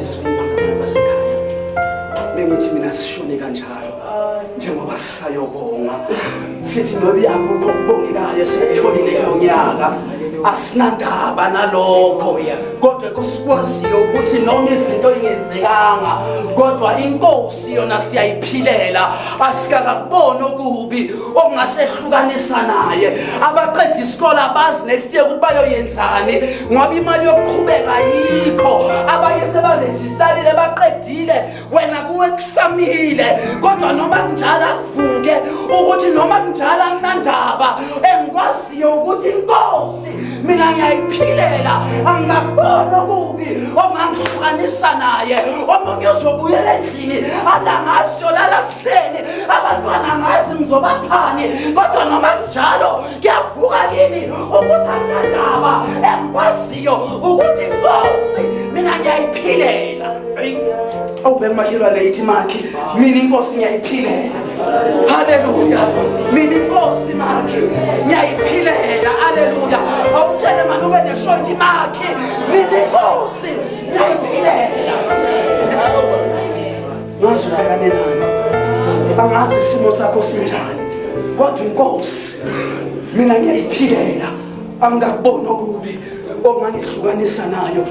Ezwini bangabana basekhaya. Mengithi mina sishone kanjalo njengoba sisayobonga. Sithi nobe akukho okubongekayo esikutholile kulo nyaka. Asinandaba nalokho. Kodwa kusikwaziyo ukuthi noma izinto ingenzekanga kodwa inkosi yona siyayiphilela asikakakuboni okubi okungasehlukanisa naye abaqeda isikole abazi next year ukuthi bayoyenzani ngoba imali yokuqhubeka ayikho abanye sebarejistalile baqedile wena kuwe kusamile kodwa noma kunjalo akuvuke ukuthi noma kunjalo anginandaba engikwaziyo ukuthi inkosi mina ngiyayiphilela angingakuboni okubi okungangihlukanisa naye omunye uzobuyela endlini athi angazi yolala sihleli abantwana angazi ngizobaphani kodwa noma kunjalo kuyavuka kimi ukuthi anginandaba engikwaziyo ukuthi inkosi mina ngiyayiphilela awubheka umakhelwane ithi makhi mina inkosi ngiyayiphilela haleluya mina inkosi makhi ngiyayiphilela haleluya awutshele mani ube nesho ithi makhi mina inkosi ngiyayiphilela ngazi ubhekane nani angazi isimo sakho sinjani kodwa inkosi mina ngiyayiphilela angikakuboni okubi okungangihlukanisa nayo.